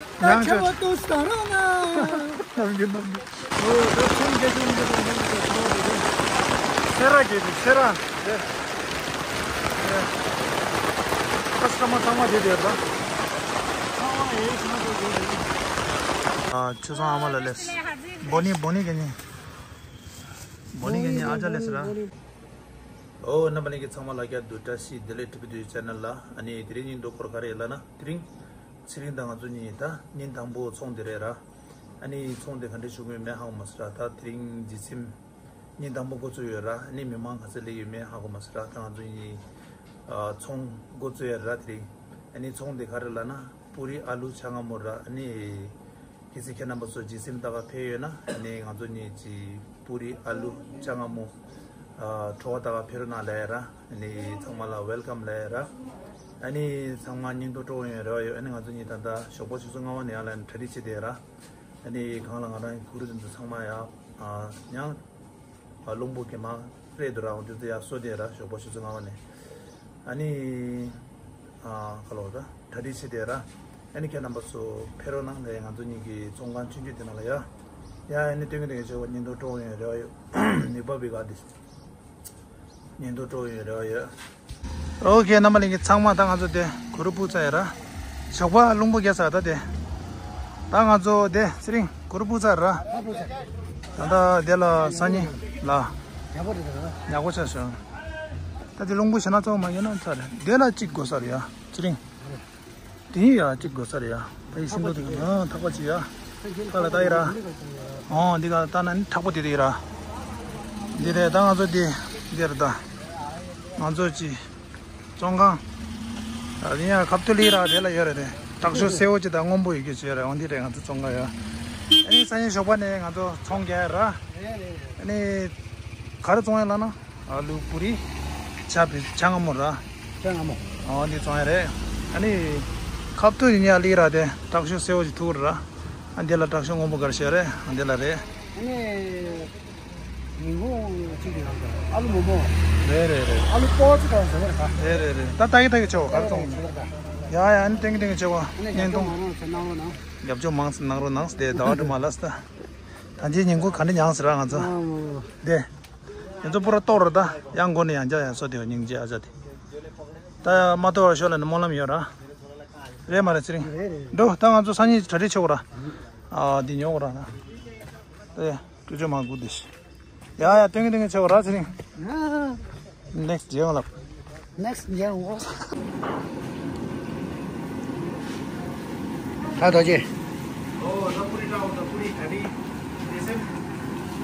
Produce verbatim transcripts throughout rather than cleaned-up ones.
ཡང་ཆེ་བ་ཏུ་སྟ་རོ་ན། ནམ་རྒྱུན་ནམ་རྒྱུན། ཨོ་ད་ཚོང་རྒྱག་རྒྱུ་ཡིན་པ་དང་ཡིན་པ་དང་ཚོང་རྒྱག་རྒྱུ། སེ་ར་རྒྱག་རྒྱུ་སེ་ར། ཁ་སྐར་མ་ཚང་མ་དེ་དེར་ད། ཨ་ཆུ་ཚང་ཨ་མ་ལ་ལས། བོ་ནི་བོ་ནི་ག་ནི། བོ་ནི་ག་ནི་ཨ་ཅག་ལས་ར། ཨོ་རྣམ་པ་ལྷན་རྒྱས་ཚང་མ་ལ་རྒྱ་དུ་བཀྲ་ཤིས་བདེ་ལེགས། ཊི་བི་དུ་ཆེ་ནལ་ལ་ཨ་ནི་དེ་རིང་ཉིན་དུ་སྐོར་ག་རེ་ལ་ན་དེ་རིང་། ཚེ་རིང་དང་ང་ཚོ་གཉིས་ད་ཉིན་དང་པོ་ཚོང་དེ་རེད་ར། ཨ་ནི་ཚོང་དེ་ག་འདྲ་ཞུགས་ཡོད་མེད་ཧ་གོ་མ་སོང་ར། ད་དེ་རིང་རྗེས་ཚིམ་ཉིན་དང་པོ་འགོ་ཚུགས་ཡོད་ར། ཨ་ནི་མི་མང་ག་ཚོད་སླེབས་ཡོད་མེད་ཧ་གོ་མ་སོང་ར། ད་ང་ཚོ་གཉིས་ཚོང་འགོ་ཚུགས་ཡོད་ར་དེ་རིང་། ཨ་ནི་ཚོང་དེ་ག་རེ་ལ་ན་པུ་རི་ཨ་ལུ་ཆ་ང་མོ་ར། ཨ་ནི་གལ་སྲིད་ཁྱེད་རྣམ་པ་ཚོ་རྗེས་ཚིམ་ལྟ་ག་ཕེབས་ཡོད་ན་ཨ་ནི་ང་ཚོ་གཉིས་ཀྱི་པུ་རི་ཨ་ལུ་ཆ་ང་མོ། ཨ་བྲོ་བ་ལྟ་ག་ཕེབས་རོགས་གནང་ལབ་ཡ་ར། ཨ་ནི་ཚང་མ་ལ་ཝེལ་ཀམ་ལབ་ཡ་ར། ཨ་ནི་ཚང་མ་ཉིན་ཐོ་སྤྲོ་ཡོང་རེ་བ་ཡོད། ཨ་ནི་ང་ཚོ་གཉིས་ད་ལྟ་ཞོགས་པ་ཆུ་ཚོད་ལྔ་པ་ནས་ཡར་ལ་གྲ་སྒྲིག་བྱེད་དེ་ར། ཨ་ནི་གང་ལ་ང་རང་གུ་རུ་དེ་ཚོ་ཚང་མ་ཡ་ཨ་ཡང་ཨ་རླུང་བུ་གི་མ་རེད་འདུག་ར། འོ་དེ་ཚོ་ཡ་གསོ་དེ་ར་ཞོགས་པ་ཆུ་ཚོད་ལྔ་པ་ནས། ཨ་ནི། ཨ་ཁ་ལོ་ད་གྲ་སྒྲིག་བྱེད་དེ་ར། ཨ་ནི་ཁྱེད་རྣམ་པ་ཚོ་ཕེབས་རོགས་གནང་ལས་ང་ཚོ་གཉིས་ཀྱི་ཚོང་ཁང་ཆུང་ཆུང་དེ་ནང་ལ་ཡ། ཡ་ཨ་ནི་སྟོན་གི་སྟོན་གི་བྱེད་པ་ཉིན་ཐོ་སྤྲོ་ཡོང་རེ་བ་ཡོད། ནུས་པ་བི་ག་དེ་ཉིན་ཐོ་སྤྲོ་ཡོང་རེ་བ་ཡོད། ཨོ་ཁེ་རྣམ་པ་ལྷན་རྒྱས་ཚང་མ་ད་ང་ཚོ་དེ་གུ་རུ་སྤུ་ཚ་ཡ་ར། ཞོགས་པ་རླུང་བུ་རྒྱག་ས་ད་དེ། ད་ང་ཚོ་དེ་ཚེ་རིང་གུ་རུ་སྤུ་ཚ་ར། ད་ད་དེ་ལ་སང་ཉིན་ལ། ཡག་པོ་ཆགས་སོང་། ད་དེ་རླུང་བུ་ཞེ་ན་གཙོ་བོ་མ་ཡིན་ན་ཚར་རེད། དེ་ལ་གཅིག་དགོས་ས་རེད་ཡ་ཚེ་རིང་། དེ་ཡིན་ཡ་གཅིག་དགོས་ས་རེད་ཡ། ད་ཡི་སིན་དོ་དེ་ཨང་ཐག་པ་ཅིག་ཡ། ཁ་ལ་ལྟ་ཡི་ར། ཨང་འདི་ག་ལྟ་ན་ནི་མཁྲེགས་པོ་དེ་དེ་ཡི་ར། འདི་རེད་ད་ང་ཚོ་འདི་འདི་རེད་ད། ང་ཚོ་ཅི། བཙོན་ཁང་། ད་དེ་ཡང་ཁབ་ཏུ་ལི་ར་དེ་ལ་ཡོད་རེད་དེ། དྲག་ཤུགས་སེར་པོ་ཅིག་དང་སྔོན་པོ་ཡོད་ཀྱི་ཅིག་ཡོད་རེད། འོ་འདི་རེད་ང་ཚོ་བཙོན་ཁང་ཡ། ཨ་ནི་སང་ཉིན་ཞོགས་པ་ནས་ང་ཚོ་ཚོང་རྒྱག་ཡ་ར། ཨ་ནི། ག་རེ་བཙོང་ཡ་ལ་ན། ཨ་ལུ་པུ་རི། ཆ་བི་ཆ་ང་མོ་ར། ཆ་ང་མོ། ཨོ་འདི་བཙོང་ཡ་རེད། ཨ་ནི། ཁབ་ཏུ་ཡིན་ཡ་ལི་ར་དེ་དྲག་ཤུགས་སེར་པོ་ཅིག་ཐུག་ར། ཨ་འདི་ལ་དྲག་ཤུགས་སྔོན་པོ་གར་ཤ་རེད། ཨ་འདི་ལ་རེད། ཨ་ནི། ཉིན་གུང་གཅིག་གི་ནང་དུ་ཨ་ལུ་མོ་མོ། རེད་རེད་རེད། ཨ་ལུ་སྤོ་ཚིག་གང་ཟེར་བ་རེད་ད། རེད་རེད་རེད། ད་ལྟ་གི་ལྟ་གི་ཆེ་བ་གར་སོང་། ཡ་ཡ་ཨ་ནི་ཏེང་གི་ཏེང་གི་ཆེ་བ་ཨ་ནི་བརྙན་ཐུང་། རྒྱབ་སྐྱོར་མང་ཙམ་གནང་རོགས་གནང་། དེ་ཟླ་བ་སྒྲོལ་མ་ལ་ད། ད་ཅི་ཉིན་གུང་ག་འདྲ་མྱངས་ཟེར་ར་ང་ཚོ། དེ། ང་ཚོ་པུ་ར་ཏོག་ར་ད་ཡང་མགོ་ནས་ཡང་བརྒྱ་ཡང་སོ་དེ་སྙིང་རྗེ་ཨ་ཅག་དེ། ད་མ་ཏོག་ར་ཤོ་ལ་ནི་སྨོན་ལམ་ཡོད་ར། རེད་མ་རེད་ཚེ་རིང་། འགྲོ་ད་ང་ཚོ་སང་ཉིན་གྲ་སྒྲིག་ཆོག་ར། ཨ་འདི་ཉོ་གོ་ར་ན། ཨེ། ཀུ་ཅོ་མ་གུ་དེ་ཤི། ཡ་ཡ་ཏེང་གི་ཏེང་གི་ཆོག་ར་ཚེ་རིང་། ནེགསི་ཇེ་ཝང་ལབ། ནེགསི་ཇེ་ཝང་། ད་རྡོ་རྗེ། ཨོ་ད་པུ་རི་ཏྲའོ་ད་པུ་རི་ག་རི། དེ་སེམས།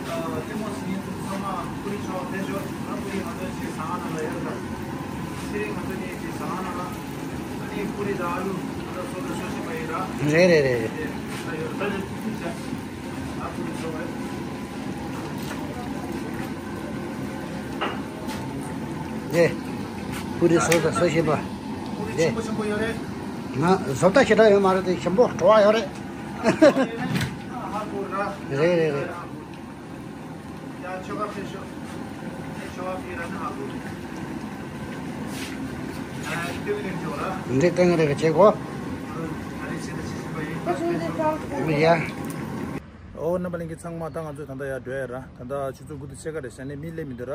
ཨ་ཏེ་མོ་སི་ཉིན་ཚང་མ་པུ་རི་ཆོག་དེ་ཆོག་ད་པུ་རི་ང་ཚོ་ཅིག་ཟ་ང་ན་ལ་ཡོད་ད། ཚེ་རིང་ང་ཚོ་གཉིས་ཅིག་ཟ་ང་ན་ལ། ཨ་ནི་པུ་རི་ད་ཨ་ལུ་ང་ཚོ་སོ་སོ་སོ་ཞིག་པ་ཡིན་ར། རེད་རེད་རེད་རེད། ད་ཡོད་ད་ལེ་ཅིག་ཅིག་ཅིག་རེད། པུ་རི་སོ་དང་སོ་ཤེས་པ། རེད། ང་བཟོ་ལྟ་ཞེ་དྲག་ཡོད་མ་རེད་དེ་ཞིམ་པོ་བྲོ་བ་ཡོད་རེད། རེད་རེད་རེད། འདི་སྟེང་རེ་ག་བྱེད་གོ། ཡ། ཨོ་རྣམ་པ་ལྷན་རྒྱས་ཚང་མ་ད་ང་ཚོ་ད་ལྟ་ཡར་འགྲོ་ཡ་ར། ད་ལྟ་ཆུ་ཚོད་དགུ་དང་ཕྱེད་ཀ་རེད་ཤག་ནས་མི་སླེབས་མི་འདུག་ར།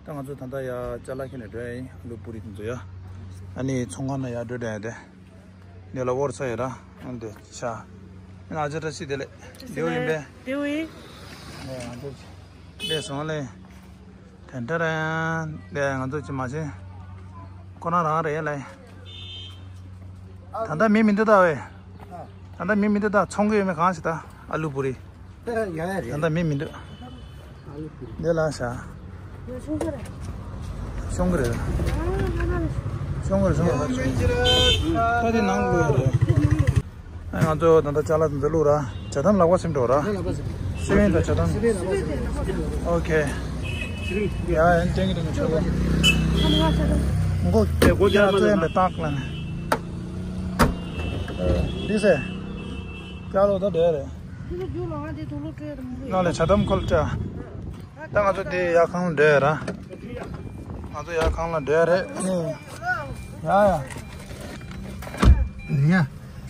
ད་ང་ཚོ་ད་ལྟ་ཡར་ཅ་ལག་ཁྱེར་ནས་འགྲོ་ཡ་ཡིན། ཨ་ལུ་པུ་རི་དེ་ཚོ་ཡ། ཨ་ནི་ཚོང་ཁང་ནང་ཡར་འགྲོ་འགྲོ་ཡ་དེ། འདི་ལ་དབོར་ས་ཡོད་ར། ཨ་འདི་ཆ། ཨ་ཅག་བཀྲ་ཤིས་བདེ་ལེགས། བདེ་པོ་ཡིན་པས། བདེ་པོ་ཡིན། ཨེ་ང་ཚོ་ཅི། སླེབས་སོང་ལེ། དེ་འདྲ་ར་ཡང་འདི་ང་ཚོ་ཅི་མ་བྱེད། ཁོ་རང་རང་རེད་ལེ། ད་ལྟ་མི་མི་འདུག་ད་ཝེ། ད་ལྟ་མི་མི་འདུག་ད་ཚོང་གི་ཡོད་མེད་གང་ཞིག་ད་ཨ་ལུ་པུ་རི། ཡ་ཡ་རེད། ད་ལྟ་མི་མི་འདུག་འདི་ལ་ཤ། ཤོང་གི་རེད། ཤོང་གི་རེད་ཤོང་གི་རེད། ད་དེ་ནང་དགོས་རེད། ང་ཚོ་ད་ལྟ་ཅ་ལག་འདི་བླུགས་ར། ཇ་དམ་ལག་པ་སེམས་འགྲོ་ར། སེ་བན་དང་ཇ་དམ། ཨོ་ཁེ། ཡ་ཡ་ཏེང་གི་ཏེང་གི་ཆོག་གོ། མགོ་རྒྱ་ཚོ་ཡན་པའི་སྟག་ལ་ནི། འདི་ཟེ། ཀྱ་ལོ་ད་བསྡད་རེད། ནང་ལས་ཇ་དམ་ཁོལ་ཅ། ད་ང་ཚོ་དེ་ཡར་ཁང་ལ་འགྲོ་ཡ་ར། ང་ཚོ་ཡར་ཁང་ལ་འགྲོ་ཡ་རེད། ཨ་ནི། ཡ་ཡ། ཡ།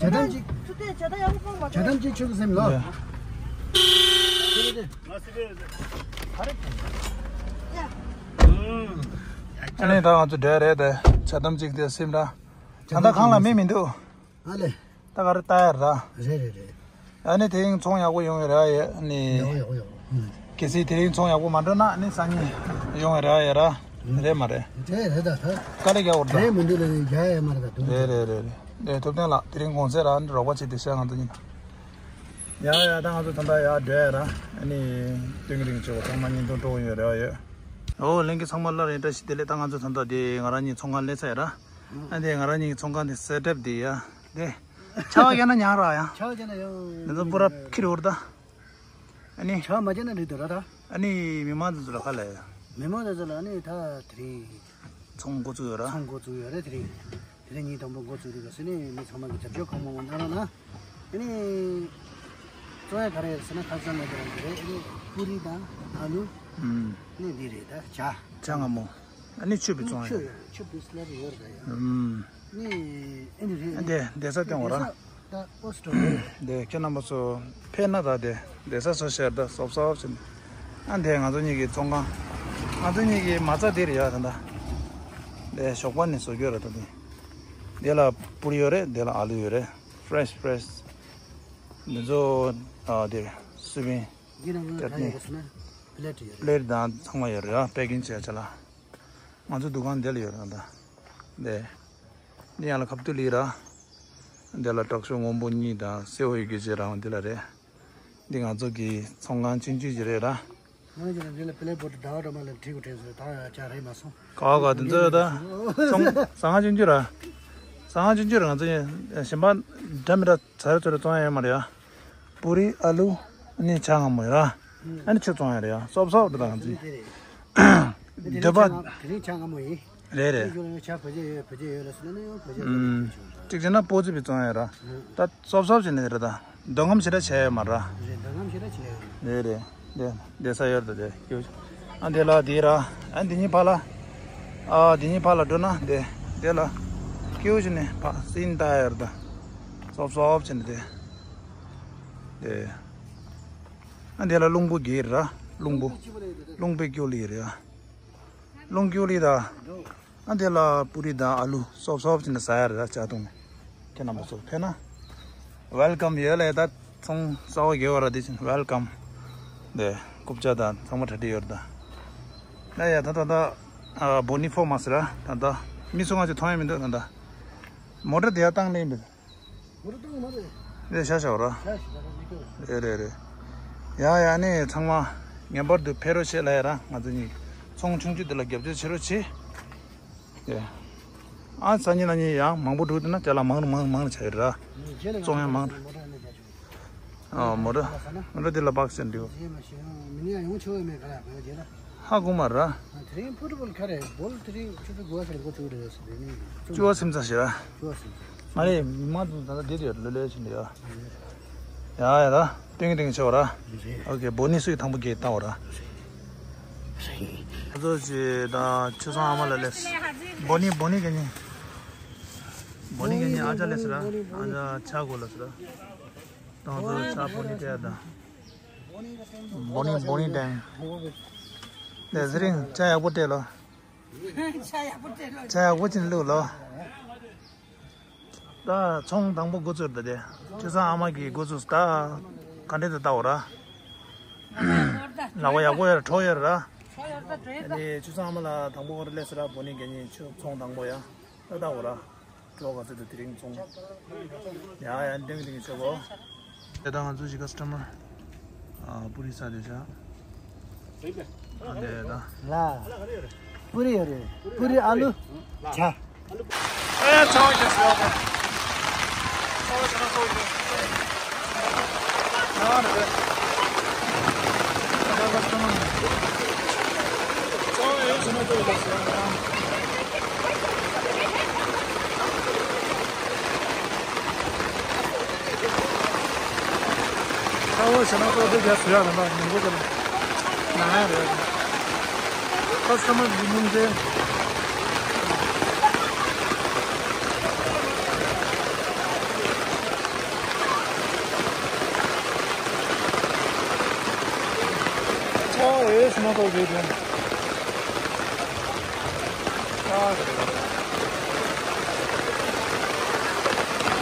ཇ་དམ་ཅིག་དེ་བྱ་དང་ཡག་པོ་གོང་མ་བྱ་དམ་ཅིག་ཆུ་གི་སེམས་ལོ། ཨ་ནི་ད་ང་ཚོ་འདྲ་རེད་དེ། བྱ་དམ་ཅིག་དེ་སེམས་ར། ད་ལྟ་ཁང་ལ་མི་མི་འདུག་ཨ་ལེ། ད་ག་རེ་ལྟ་ཡ་ར། རེད་རེད་རེད། ཨ་ནི་དེ་རིང་ཚོང་ཡག་པོ་ཡོང་བའི་ར་ཡ་ནི། ཡག་པོ་ཡག་པོ་ཡག་པོ། ཨུམ། གལ་སྲིད་དེ་རིང་ཚོང་ཡག་པོ་མ་འགྲོ་ན་ནི་སང་ཉིན་ཡོང་བའི་ར་ཡ་ར། རེད་མ་རེད། རེད་རེད་ད་ད། དཀའ་ལས་རྒྱག་དགོས་རེད་ད། རེད་མི་འདུག་ལ་ནི་རྒྱག་ཡ་མ་རེད་ད་དུང་། རེད་རེད་རེད་རེད། དེ་ཐུབ་བསྟན་ལགས་དེ་རིང་གུང་སེང་ར་ནི་རོགས་པ་བྱེད་དེ་ཤ་ང་ཚོ་གཉིས་ད། ཡ་ཡ་ད་ང་ཚོ་ད་ལྟ་ཡ་འགྲོ་ཡ་ར། ཨ་ནི་སྟོན་གི་རིང་ཆེ་བ་ཚང་མ་བརྙན་ཐུང་སྤྲོ་བོ་ཡོད་རེ་བ་ཡོད། ཨོ་ལྷན་རྒྱས་ཚང་མ་སླར་ཡང་བཀྲ་ཤིས་བདེ་ལེགས། ད་ང་ཚོ་ད་ལྟ་དེ་ང་རང་གཉིས་ཚོང་ཁང་སླེབས་ཚར་ཡ་ར། ཨ་དེ་ང་རང་གཉིས་ཚོང་ཁང་དེ་སེ་ཊབ་དེ་ཡ་དེ། ཆར་པ་བརྒྱབ་ན་ཉག་ར་ཡ། ཆར་པ་བརྒྱབ་ན་ཡང་། ང་ཚོ་པུ་ར་ཁྱི་རུ་ར་ད། ཨ་ནི། ཆར་པ་མ་བརྒྱབ་ན་འགྲིག་འདུག་ར་ད། ཨ་ནི་མི་མང་ཚོ་ཚོ་ལ་ཁ་ལ་ཡ། མི་མང་ཚོ་ཚོ་ལ་ཨ་ནི་ད་དེ་རིང་། ཚོང་འགོ་བཙུགས་ཡོད་ར། ཚོང་འགོ་བཙུགས་ཡོད་རེད་དེ་རིང་། དེ་རིང་ཉིན་དང་པོ་འགོ་བཙུགས་དུས་སྐབས་སུ་ནི་མི་ཚང་མ་གི་རྒྱབ་སྐྱོར་གང་མང་མང་གནང་རོགས་གནང་། ཨ་ནི། བཙོང་ཡ་ག་རེ་ཡོད་ཟེར་ན་ཁ་སང་ནས་ཀྱང་འདི་རེད། ཨ་ནི་པུ་རི་དང་ཨ་ལུ། ཨུམ། ཨ་ནི་འདི་རེད་ད་ཇ། ཇ་མངར་མོ། ཨ་ནི་ཆུ་བི་བཙོང་ཡ། ཆུ་ཡོད་ཆུ་བི་སླེབས་ཡོད་རེད་ཡ། ཨུམ། ཨ་ནི་ཨ་ནི་རེད། ཨ་ནི་བསྡད་བསྡད་ས་སྟོན་འོ་ར། བསྡད་ས་ད་ཨོ་སི་ཀྲོ་ལི་ཡ་རེད། འདི་ཁྱེད་རྣམ་པ་ཚོ་ཕེབས་ན་ད་དེ་བསྡད་ས་བཟོ་ཤར་ད་སོབ་སོབ་ཟེར་ནས། ཨ་འདི་ང་ཚོ་གཉིས་ཀྱི་ཚོང་ཁང་། ང་ཚོ་གཉིས་ཀྱི་མ་རྩ་འདི་རེད་ཡ་ད་ད། འདི་ཞོགས་པ་ནས་བཟོ་རྒྱུ་རེད་ད་འདི། འདི་ལ་པུ་རི་ཡོད་རེད། འདི་ལ་ཨ་ལུ་ཡོད་རེད། ཕི་རེ་ཤི་ཕི་རེ་ཤི། འདི་ཚོ་ཨ་འདི་སུ་བིན། འདི་ནང་ལ་ད་ཡོད་རེད་ཟེར་ན་པི་ལེ་ཊི་ཡོད་རེད། པི་ལེ་ཊི་དང་ཚང་མ་ཡོད་རེད་ཡ། པེ་ཀིང་བྱས་བྱས་ལ། ང་ཚོ་འདུ་ཁང་འདི་ལ་ཡོད་རེད་ད། འདི། འདི་ཡང་ལ་ཁབ་ཏུ་ལི་ར། འདི་ལ་དྲག་ཤོས་སྔོན་པོ་གཉིས་དང་སེ་འོ་ཡི་གེ་བྱེད་རང་འདི་ལ་རེད། འདི་ང་ཚོ་གི་ཚོང་ཁང་ཆུང་ཆུང་ཅིག་རེད་ར། ང་ཚོ་འདི་ལ་པི་ལེ་པོ་ཏི་ཟླ་བ་སྒྲོལ་མ་ལ་བྲིས་དགོས་དྲན་སོང་། ད་ཡང་ཅང་རེད་མ་སོང་། ག་བ་ག་དེ་ཚོ་ཡོད་ད། ཚོང་ཟ་ཁང་ཆུང་ཆུང་ར། ཟ་ཁང་ཆུང་ཆུང་ར། ང་ཚོ་གཞན་པ་འདྲ་མི་འདྲ་ཚ་རེ་ཚོ་རེ་བཙོང་ཡ་ཡོད་མ་རེད་ཡ། པུ་རི་ཨ་ལུ། ཨ་ནི་ཇ་མངར་མོ་ཡོད་ར། ཨ་ནི་ཆུ་བཙོང་ཡ་རེད་ཡ། སོབ་སོབ་རེད་ད་ང་ཚོ། འདོད་པ། དེ་རིང་ཇ་མངར་མོ་ཡིན། རེད་རེད། དེ་ཞོར་ལ་ཆ་བོད་ཇ་ཡོད་བོད་ཇ་ཡོད་ལ་སོང་ན་ཡང་བོད་ཇ་ཡོད་ཨུམ། ཅིག་བྱས་ན་སྤོ་ཙི་བི་བཙོང་ཡ་ར། ད་སོབ་སོབ་བྱས་ནས་རེད་ད། འདོད་རྔམ་ཞེ་དྲག་བྱས་ཡོད་མ་ར། རེད། འདོད་རྔམ་ཞེ་དྲག་བྱས་ཡོད། རེད་རེད། དེ་དེ་ས་ཡོད་རེད་ད་དེ་སྐྱིད་པོ། ཨ་འདི་ལ་འདི་ར། ཨ་འདི་གཉིས་ཕར་ལ། ཨ་འདི་གཉིས་ཕར་ལ་འགྲོ་ན་དེ་དེ་ལ། སྐྱིད་པོ་བྱས་ནས་ཕར་སིན་ད་ཡོད་རེད་ད། སོབ་སོབ་བྱས་ནས་དེ། དེ། ཨ་འདི་ལ་རླུང་བུ་གི་ར། རླུང་བུ། རླུང་བུ་སྐྱོ་ལི་རེད་ཨ། རླུང་སྐྱོ་ལི་ད། ཨ་འདི་ལ་པུ་རི་དང་ཨ་ལུ་སོབ་སོབ་བྱས་ནས་ཟ་ཡ་རེད་ད་ཇ་བཏུང་ནས། ཁྱེད་རྣམ་པ་ཚོ་ཕེབས་ན། ཝེལ་ཀམ་ཡོད་ལ་ད་ཚོང་ས་འོག་གི་བར་དེ་བཞིན་ཝེལ་ཀམ། དེ་རྐུབ་ཀྱག་དང་ཚང་མ་གྲ་སྒྲིག་ཡོད་རེད་ད། ཡ་ཡ་ད་ད་ད། ཨ་བོ་ནི་ཕོ་མ་ཟེར་ར་ད་ད། མི་སུ་ང་ཚོ་མཐོང་ཡ་མི་འདུག་ད་ད། མོ་ཊ་དེ་ཡར་བཏང་ལེན་པས། མོ་ཊ་བཏང་མ་རེད། རེད་ཤ་ཤ་བ་ར། ཤ་ཤ་ར་མི་འདུག་རེད་རེད་རེད། ཡ་ཡ་ནི་ཚང་མ་ངེས་པར་དུ་ཕེབས་རོགས་བྱེད་ལ་ཡ་ར། ང་ཚོ་གཉིས་ཚོང་ཆུང་ཆུང་འདི་ལ་རྒྱབ་སྐྱོར་བྱེད་རོགས་བྱེད། དེ། ཨ་སང་ཉིན་གནངས་ཉིན་ཡང་མང་པོ་འགྲོ་འདུག་ན་དེ་ལ་མང་རུ་མང་རུ་མང་རུ་ཆགས་ཡོད་ར། རྗེས་ལ་བཙོང་ཡ་མང་རུ། མོ་ཊ་ནས་རྒྱག་ཆོག་ཨ་མོ་ཊ། མོ་ཊ་དེ་ལ་པག་སེ་འདྲི་བོ། རྗེས་མ་ཞིག་མི་ནི་ཡང་ཡོང་ཆོག་ཡོད་མེད་ག་ལ་ག་ལ་རྗེས་ལ། ཧ་གོ་མ་ར། དེ་རིང་ཕུ་ཊི་བོལ་ག་རེ་བོལ་དེ་རིང་ཆུ་ཚོད་དགུ་པ་ཟེར་འགོ་བཙུགས་རེད་ཟེར་དེ་ནི། བཅུ་པ་སེམས་ཚ་ཞེ་ར། བཅུ་པ་སེམས་ཚ། མ་རེད་མི་མང་ཚོ་ད་ལྟ་བསྡད་ཡོད་ལོ་ལོ་ཕྱིན་འདི་ཡ། ཡ་ཡ་ད། ཏིང་ཏིང་ཆོག་ར། ཨོ་ཀེ་བོ་ནི་སུའི་དང་པོ་གེ་བཏང་བ་ར། ཁ་ཚོ་ཅི་ད་ཆུ་ཚང་ཨ་མ་ལ་ལེས། བོ་ནི་བོ་ནི་གེ་ནི། བོ་ནི་གེ་ནི་ཨ་ཅག་ལེས་ར། ཨ་ཅག་ཆ་གོ་ལ་སི་ར། ཏང་ཚོ་ཆ་བོ་ནི་ཏེ་ད། བོ་ནི་བོ་ནི་ཏེང་། ལེ་ཟི་རིང་ཆ་ཡག་པོ་སྤྲད་ལོ། ཆ་ཡག་པོ་སྤྲད་ལོ། ཆ་ཡག་པོ་ཅིན་བླུག་ལོ། ད་ཚོང་དང་པོ་འགོ་བཙུགས་ད་དེ། ཆུ་ཚང་ཨ་མ་གིས་འགོ་བཙུགས་ད། ག་འདྲེ་ད་ལྟ་བ་ར། ལག་པ་ཡག་པོ་ཡོད་ར་ཁྲོ་ཡོད་ར། ཨ་ནི་ཆུ་ཚང་ཨ་མ་ལ་དང་པོ་འོར་ལེ་སི་ར་བོ་ནི་གེ་ནི་ཆུ་ཚོང་དང་པོ་ཡ། ད་ལྟ་བ་ར། ཁྲོ་ག་ཚོད་དུ་དེ་རིང་ཚོང་། ཡ་ཡ་འདེང་འདེང་ཆོག་གོ། དེ་ད་ང་ཚོ་ཞིག་ཀ་སི་ཊ་མར། ཨ་པུ་རི་ས་དེ་ཤ། ཨ་དེ་ད། ལ། པུ་རི་ཡོད་རེད། པུ་རི་ཨ་ལུ། ཇ། ཨེ་ཚ་བ་ཁྱེར་སོང་། ཚ་བ་ཁྱེར་སོང་། ཨ་རེད། ཚ་བ་ཁྱེར་སོང་། ཚ་བ་ཡོད་ཟེར་ན་ཚ་བ་ཁྱེར་སོང་། ཁ་བོ་ཞེ་ན་ཏོག་ཏོག་རྒྱ་སུ་ཡ་ར་ན་ཉིན་གོ་ཀ་ལ་ན་ཡ་རེད། ཁ་སྐར་མ་ལི་མུན་ཏེ། སྣ་ཚོགས་རེད་དེ། ཨ།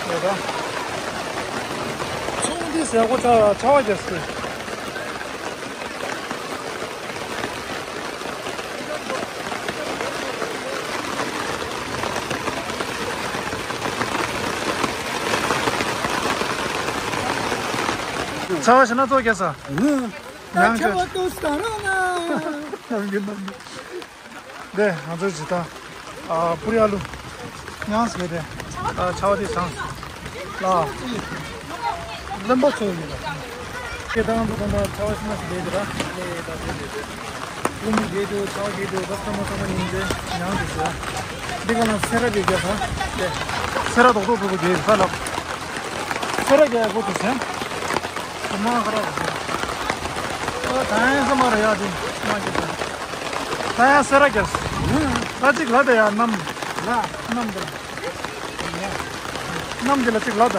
ཡོད་ད། ཚོང་འདི་ཟས་གོ་ཆ་ཆ་བ་རྒྱག་སྲིད། ཚ་བ་ཞིག་སྣ་ཚོགས་རྒྱག་ས། ཡང་ཆེ་བ་ཏོ་སྟ་ར་ན། ནམ་རྒྱུན་ནམ་རྒྱུན། དེ་ང་ཚོའི་ཇི་ལྟར། ཨ། པུ་རི་ཨ་ལུ། ཉངས་བྱས་ཏེ། ཨ། ཆ་བ་དེ་བཟང་། ལ། རློན་པ་ཚོ་ཡིན་ལ། སྐད་བཏང་དུ་གང་ལྟར་ཆ་བ་ཤི་མ་ཤི་བསྡད་དེ་ར། ལས་ད་དེ་ལས་དེ། རློན་པ་བསྡད་དུ་ཆ་བ་བསྡད་དུ་ཀ་སི་ཊ་མར་ཚང་མ་ཡིན་ཏེ་ཉངས་ཏེ་བྱས། འདི་ག་ལ་སེ་ར་གི་རྒྱལ་ས། དེ། སེ་ར་རྡོག་རྡོག་གྲུ་པ་རྒྱལ་ས་ལགས། སེ་ར་རྒྱལ་པོ་དེ་བྱས། ཁོ་མ་ཁ་ར་རེད། ཨོ། ད་ཡང་ས་མ་རེད་ཡ་དེ། མ་ཁྱེད་ད། ད་ཡང་སེ་ར་རྒྱལ། ད་གཅིག་ལ་ད་ཡ་གནམ། ལ། གནམ་དང་། གནམ་དེ་ལ་གཅིག་ལ་ད།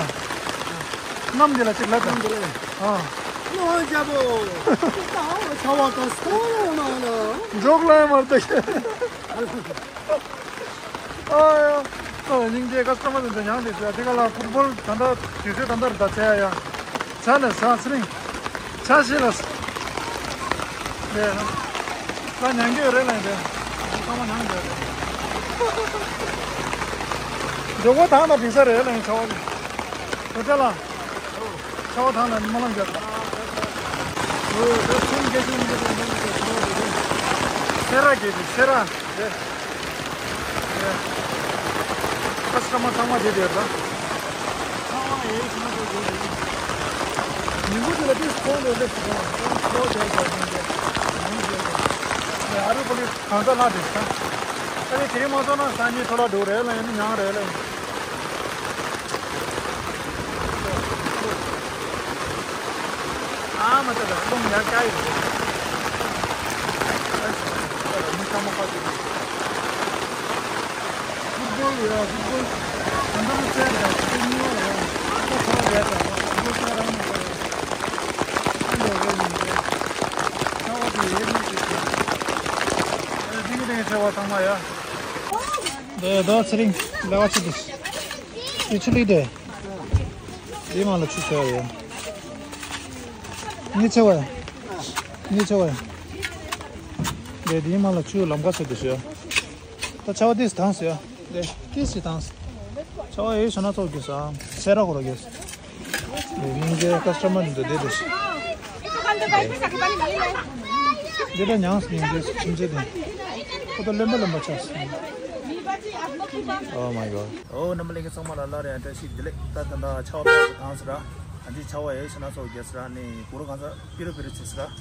གནམ་དེ་ལ་གཅིག་ལ་ད། གནམ་དེ་ལ། ཨ། ལོ་རྒྱལ་པོ། ད་ཆ་བ་ད་སོ་ལོ་ན་ལོ། འཇོག་ལ་ཡ་མར་ད། ཨ་ཡ། ཨ། སྙིང་རྗེ། ཀ་སི་ཊ་མར་དེ་ཚོ་ཉང་དེ་ཚོ་དེ་ག་ལ་ཕུཊ་བོལ་ད་ལྟ་དུས་ཚོད་ད་ལྟ་རེད་ད་བྱས་ཡ། ཆ་ལ་ས་ཚེ་རིང་། ཆ་ཤེས་ལ་ས། དེ་ལ་ཉང་གི་རེད་ལ་ཡིན་དེ། ཚང་མ་ཉང་གི་རེད། འགྲོ་སྒོ་དང་ན་འགྲིག་ས་རེད་ལ་ཡིན་ཆ་བ་གི། ཁོ་ཚོ་ལ། ཆ་བ་དང་ན་ཉི་མ་ལངས་རྒྱབ། ཨོ། ད་ཚོང་རྒྱག་ཤུགས་མི་འདུག་ད་ཆ་བ་གི་རེད། སེ་ར་གི་རེད་སེ་ར། རེད། ཀ་སི་ཊ་མར་ཚང་མ་བསྡད་ཡོད་ད། ཚང་མ་ཡེ་ཤེས་མ་ཐོག་ཡོད་རེད། ཉིན་གུང་དེ་ལ་ཏིས་ཁོང་ལོ་ལེགས་སུ་སོང་། ཁོང་ཁོ་བསྡད་ཡོད་ཉིན་དེ། ཉིན་དེ། ཨ་རུ་པོ་ལི་གང་ས་ལ་དེ་ས། ཨ་ནི་དེ་རིང་མ་སོང་ན་སང་ཉིན་ཐོ་ལ་འགྲོ་རེད་ལ་ཡིན་ན་ཉང་རེད་ལ་ཡིན། ཨ་མ་ཏི་ལ་རླུང་ཡར་བཀྱག་ཡོད་རེད། མི་ཚང་མ་ཁ་ཅིག་རེད། ཕུཊ་བོལ་ཡ་ཕུཊ་བོལ། ད་ལྟ་ནི་རྩེད་ར་ཕུཊ་བོལ་གཉིས་པ་རེད། ད་ཚོ་རེད་ད་ཕུཊ་བོལ་རྩེད་ར་མ་རེད། ཨ་ལོ་རེད་མི་རེད། ད་འོ་དེ་ཡེ་མི་ཅིག་རེད། ཨ་ལོ་ཏིང་ཏིང་ཆེ་བ་ཚང་མ་ཡ། དེ་ད་ཚེ་རིང་ལེ་བ་ཆེ་དེ། དེ་ཆུ་ལི་དེ། དེ་མ་ལ་ཆུ་ཆེ་བ་ཡ། ཉི་ཆེ་བ་ཡ། ཉི་ཆེ་བ་ཡ། དེ་དེ་མ་ལ་ཆུ་ལམ་ཁ་ཟེར་དེ་ཤོད། ད་ཆ་བ་དེས་དང་ཟེར། དེ་དེས་ཟེར་དང་ཟེར། ཆ་བ་ཡོད་ཤ་ན་ཚོགས་རྒྱུ་ས། སེ་ར་ཁོ་ར་རྒྱུ་ས། དེ་སྙིང་རྗེ་ཀ་སི་ཊ་མར་འདི་ཚོ་བསྡད་དེ་ཤི། འདི་འདྲ་ཉངས་སྙིང་རྗེ་ཁྱིམ་མཚེས་དེ། ཁོ་ད་ལོན་པ་ལོན་པ་ཆགས་སོང་། Oh my god. ཨོ་རྣམ་པ་ལྷན་རྒྱས་ཚང་མ་ལ་སླར་ཡང་བཀྲ་ཤིས་བདེ་ལེགས། ད་ད་ད་ཆ་བ་དང་ཟེར་ར། ཨ་འདི་ཆ་བ་ཡོད་ཤ་ན་ཚོགས་རྒྱུ་ས་ར་ནི་གུ་རུ་གང་ས་པི་རུ་པི་རུ་ཆེ་ཟེར་ར།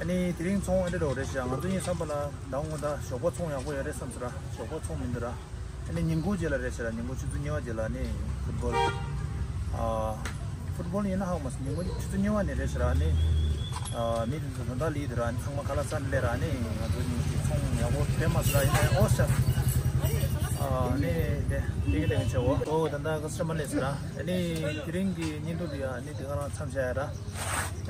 ཨ་ནི་དེ་རིང་ཚོང་ཨ་འདྲ་འགྲོ་རེད་ཤག་ང་ཚོ་གཉིས་བསམ་པ་ལ་ཟླ་ངོ་ད་ཞོགས་པ་ཚོང་ཡག་པོ་ཡོད་རེད་བསམ་ཟེར་ར། ཞོགས་པ་ཚོང་མི་འདུག་ར། ཨ་ནི་ཉིན་གུང་རྗེས་ལ་རེད་ཤག་ར། ཉིན་གུང་ཆུ་ཚོད་གཉིས་པ་རྗེས་ལ་ནི་ཕུཊ་བོལ། ཨ། ཕུཊ་བོལ་ཡིན་ན་ཧ་གོ་མ་སོང་། ཉིན་གུང་ཆུ་ཚོད་གཉིས་པ་ནས་རེད་ཤག་ར། ནི། ཨ། མི་དེ་ཚོ་ད་ལྟ་ལི་དེ་ར་ནི་ཚང་མ་ཁ་ལག་ཟ་ནས་སླེབས་ར། ནི་ང་ཚོ་གཉིས་ཀྱི་ཚོང་ཡག་པོ་སྤེལ་མ་སོང་ར། ཡིན་ན་ཡང་ཨོ་ཤག་ཨ། ནི་དེ་དེ་གི་དེ་གི་ཆེ་བོ། ཨོ་ད་ད་ག་སི་ཊ་མར་སླེབས་སོང་ར། ཨ་ནི་དེ་རིང་གི་བརྙན་ཐུང་འདི་ཡ་ནི་དེ་ག་རང་མཚམས་བཞག་ཡ་ར།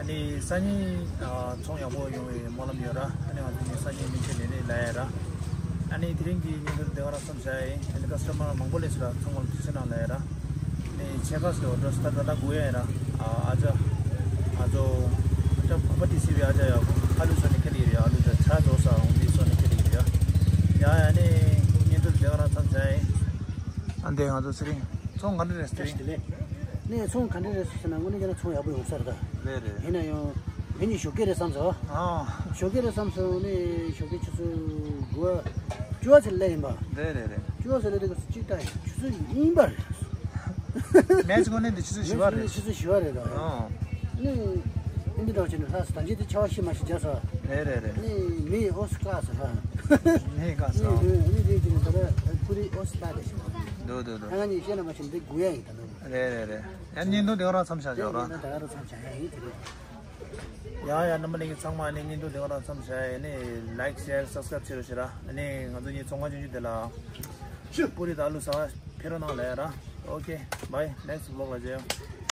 ཨ་ནི་སང་ཉིན་ཨ་ཚོང་ཡག་པོ་ཡོང་བའི་སྨོན་ལམ་ཡོད་ར། ཨ་ནི་ང་ཚོ་ནི་སང་ཉིན་མི་ཚེ་ལས་ལས་ལ་ཡ་ར། ཨ་ནི་དེ་རིང་གི་བརྙན་ཐུང་དེ་ག་རང་མཚམས་བཞག་ཡིན། ཨ་ནི་ཀ་སི་ཊ་མར་མང་པོ་སླེབས་སོང་ར། ཚང་མ་ལ་ཐུགས་རྗེ་གནང་ལ་ཡ་ར། ཨ་ནི་ཕྱེད་ཀ་སོ་འགྲོ་སྟ་ད་ད་དགོས་ཡ་ཡིན་ར། ཨ་ཨ་ཅག་ཨ་ཅོ་ཨ་ཅག་ཕ་ཕ་ཏི་སི་བི་ཨ་ཅག་ཡ་ཨ་ལུ་སོ་ནི་ཁེ་ལི་རེད། ཨ་ལུ་ཅག་ཆ་ཇོ་ས་འོང་དེ་སོ་ནི་ཁེ་ལི་རེད་ཡ། ཡ་ཡ་ནི་བརྙན་ཐུང་དེ་ག་རང་མཚམས་བཞག་ཡིན། ཨ་འདི་ང་ཚོ་ཚེ་རིང་། ཚོང་ག་འདྲ་རེད་ཟེར། ནས་ཚོང་ག་འདྲ་རེད་ཟེར་ན་དངོས་གནས་བྱས་ན་ཚོང་ཡག་པོ་ཡོང་ས་རེད་ད། རེད་རེད། ཡིན་ན་ཡང་། དེ་ནི་ཞོགས་ཀས་རེད་བསམ་སོང་། ཨ། ཞོགས་ཀས་རེད་བསམ་སོང་ནས་ཞོགས་ཀས་ཆུ་ཚོད་དགུ་པ། བཅུ་པ་ཚོད་སླེབས་ཡིན་པ། རེད་རེད་རེད། བཅུ་པ་ཚོད་སླེབས་དུས་ཆུ་ཚོད་ད་ཆུ་ཚོད་གཉིས་པ་རེད། མེ་ཆུ་གོ་ནས་འདི་ཆུ་ཚོད་བཞི་པ་རེད། ཆུ་ཚོད་བཞི་པ་རེད་ད། ཨ། ནས། ཨིན་དི་འདྲ་བྱས་ནས་ལྷག་ས་ད་འཇིག་དེ་ཆ་བ་ཤི་མ་ཤི་རྒྱ་ས། རེད་རེད་རེད། ནས་མི་ཨོ་སི་ཀ་ས་ཧ། མི་ཀ་ས། ནས་ནས་དེ་ནས་ད་ལྟ་ཁུ་རི་ཨོ་སི་ཀ་རེད་ཤི། འདུག་འདུག་འདུག་ད་ང་གཉིས་བཤད་ན་མ་ཤི་འདི་དགུ་ཡ་ཡིན་ད་ནོ། རེད་རེད་རེད། ཡང་བརྙན་ཐུང་འདི་ག་རང་མཚམས་བཞག་ཆོག་ར། ད་ག་རང་མཚམས་བཞག་ཡ་ཡིན་དེ་རེད། ཡ་ཡ་རྣམ་པ་ལྷན་རྒྱས་ཚང་མ་ནི་བརྙན་ཐུང་འདི་ག་རང་མཚམས་བཞག་ཡ་ནི་ལའིཀ་ཤེར་སབ་སི་ཀ་རབ་བྱེད་རོགས་བྱེད་ར། ནི་ང་ཚོ་གཉིས་ཚོང་ཁང་ཆུང་ཆུང་དེ་ལ་ཤུ་པུ་རི་ད་ལུ་ས་ཕེ་རོ་ནང་ལ་ཡ་ར། ཨོ་ཀེ་བའི་ནེག་སི་བི་ལོག་ལ་མཇལ་ཡོང་།